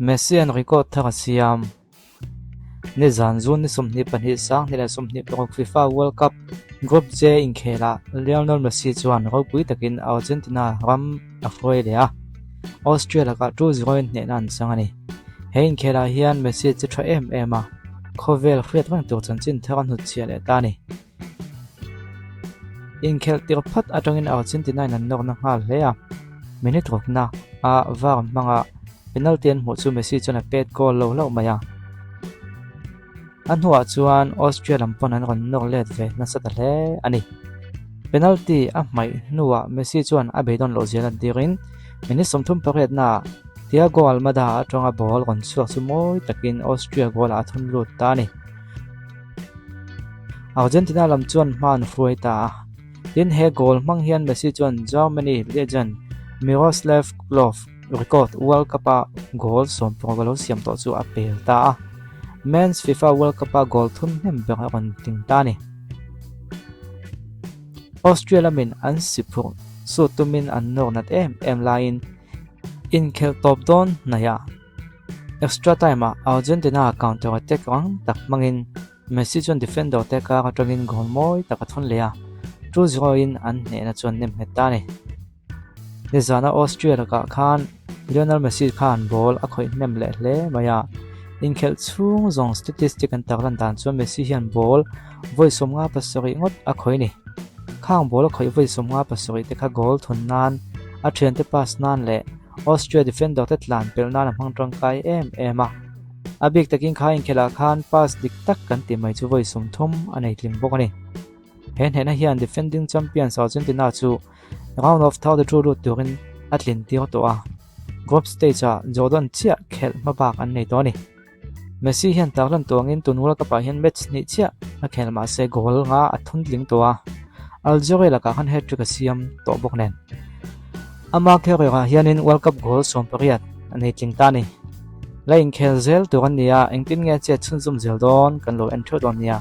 Messi-a'n record thar a siam. Nizan June ni 22 2026 FIFA World Cup Group J inkhelah Lionel Messi chuan ropui takin Argentina ram a hruai leh a, Austria lakah 2-0 in hnehna an chang a ni. He inkhelah hian Messi chu tha em em a, khawvel hriat reng tur chanchin thar a hnutchhiah leh ta a ni. Inkhelh tir phat atangin Argentina in an nawrna nghal hle a, minute rukna a var hmanga penalty an hmuh chu Messi chuan a pet goal lo hlauh mai a. A hnuah chuan Austria lam pawn an rawn nawr let ve nasa ta hle a ni. Penalty a hmaih hnuah Messi chuan a beidawn loh zia lantirin minute 38 naah Thiago Almada atanga ball rawn chhuak chu mawi takin Austria goal ah a thun lut ta a ni. Argentina lam chuan hma an hruai ta a, tin he goal hmang hian Messi chuan Germany legend Miroslav Klose record World Cup-a goal 16 a lo siam tawh chu a pel ta a, Men's FIFA World Cup-a goal thum hnem ber a rawn tling ta a ni. Austria lamin an si phurh sut tumin an nawr nat em em laiin inkhelh tawp dawn hnaihah Extra time ah Argentina counter attack rang tak hmangin Messi chuan defender te kar atangin goal mawi tak a thawn leh a, 2-0 in an hnehna chuan nem nghet ta a ni. Nizana Austria lakah khan Lionel Messi khan ball a khawih hnem leh hle mai a, inkhelh chhung zawng statistic an tarlan dan chuan Messi hian ball vawi 57 ngawt a khawih a ni. Khang ball a khawih vawi 57 te kha goal thun nan, a thiante pass nan leh Austria defender te tlan pelh nan a hmang tangkai em em a, a bik takin kha inkhelh ah khan pass dik tak kan tih mai chu vawi 30 a nei tling bawk a ni. He hnehna hian defending champions Argentina chu round of 32 lut turin a tlin tir tawh a, group stage ah Jordan chiah khelh hma bak an nei tawh a ni. Messi hian tarlan tuangin tun World Cup ah hian match hnih chiah a khel mahse goal nga a thun tling tawh a, Algeria lakah khan hat-trick a siam tawh bawk nen. Ama career ah hianin World Cup goal 18 a nei tling ta a ni. La inkhel zel tur an ni a, engtin nge chet chhunzawm zel dawn kan lo en theuh dawn nia.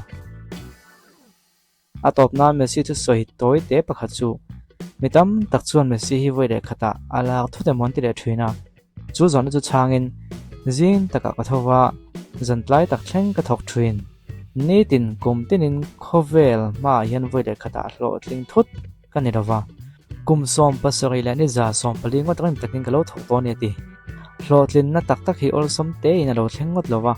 A tawp nan Messi chu sawi tawi te pakhat chu mi tam tak chuan Messi hi vawi leh khatah a lak thut emaw an ti leh thin a, chu zawhna chu chhangin zing takah ka tho va, zan tlai tak thleng ka thawk thin. Nitin kum tinin khawvel hmaah hian vawi leh khatah hlawhtling thut ka ni lova, kum 70 leh ni 14 ngawt reng takin ka lo thawk dawn a ni a ti. Hlawhtlinna tak tak hi awlsam tein a lo thleng ngawt lova,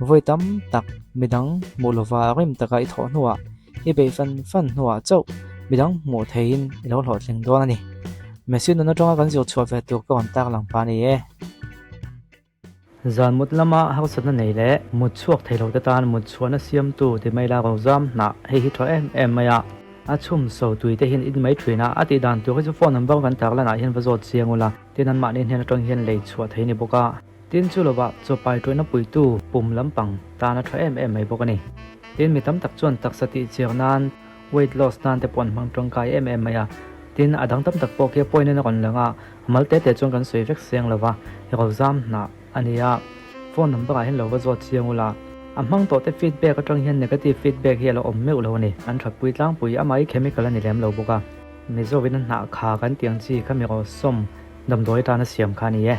vawi tam tak midang hmuh lova rim taka i thawh hnuah, i beih fan fan hnuah chauh midang hmuh theihin i lo hlawhtling dawn a ni. Messi nun atanga kan zir chhuah ve tur ka rawn tak lang pa a ni e. Zan mut lama harsatna nei leh mut chhuak thei lo te tan mut chhuahna siamtu ti mai la rozam hnah hei hi tha em em mai a, a chhum so tui te hian in mai thin a, a tih dan tur hi chu phone number kan tar lanah hian va zawt chiang ula, tin anmahni hnen atang hian lei chhuah thei a ni bawk a, tin chu lovah chaw pai tuaina puitu pum lampang tan a tha em em mai bawk a ni. Tin mi tam tak chuan taksa tih chiar nan weight loss nan te pawh an hmang tangkai em em mai a, tin a dang tam tak pawh khi a point in a rawn lang a, a mal te te chuan kan sawi vek seng lo va, rozam hnah a ni a, phone number ah hian lo va zawt chiang ula, a hmang tawh te feedback atang hian negative feedback hi a lo awm meuh lo a ni, an thatpui tlangpui amah hi chemical a ni lem lo bawk a, Mizo in a hnah kha kan tih ang chi kha mi rawsawm damdawi atana siam kha a ni e.